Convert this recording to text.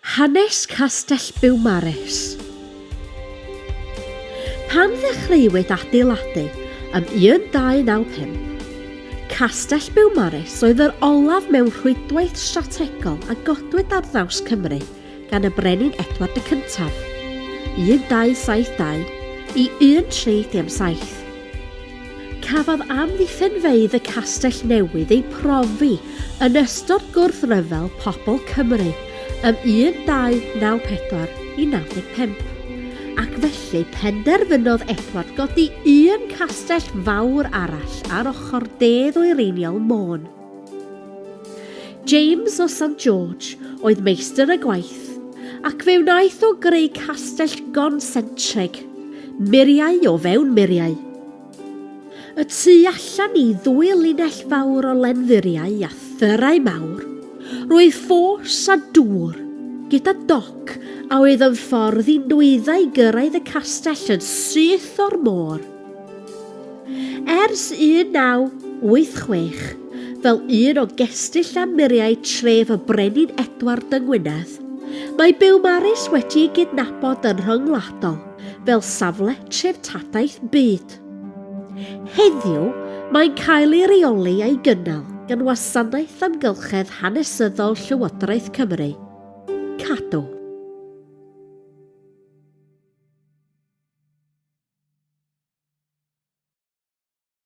Hanes Castell Biwmares. Pan ddechreuwyd adeiladu ym 1295, Castell Biwmares oedd yr olaf mewn rhwydwaith strategol a godwyd ar draws Cymru gan y Brenin Edward y Cyntaf, 1272 i 1307. Cafodd amddiffynfeydd y castell newydd eu profi yn ystod gwrthryfel pobl Cymru ym 1294 i 95, ac felly penderfynodd Edward godi un castell fawr arall ar ochr de-ddwyreiniol Môn. James o Sant George oedd meistr y gwaith, ac fe wnaeth o greu castell gonsentrig, muriau o fewn muriau. Y tu allan i ddwy linell fawr o lenfuriau a thyrau mawr, roedd ffos a dŵr, gyda doc a oedd yn ffordd i nwyddau gyrraedd y castell yn syth o'r môr. Ers 1986, fel un o gestyll a muriau tref y Brenin Edward yng Ngwynedd, mae Biwmaris wedi ei gydnabod yn rhyngwladol fel safle treftadaeth byd. Heddiw, mae'n cael ei reoli a'i gynnal gan Wasanaeth Amgylchedd Hanesyddol Llywodraeth Cymru.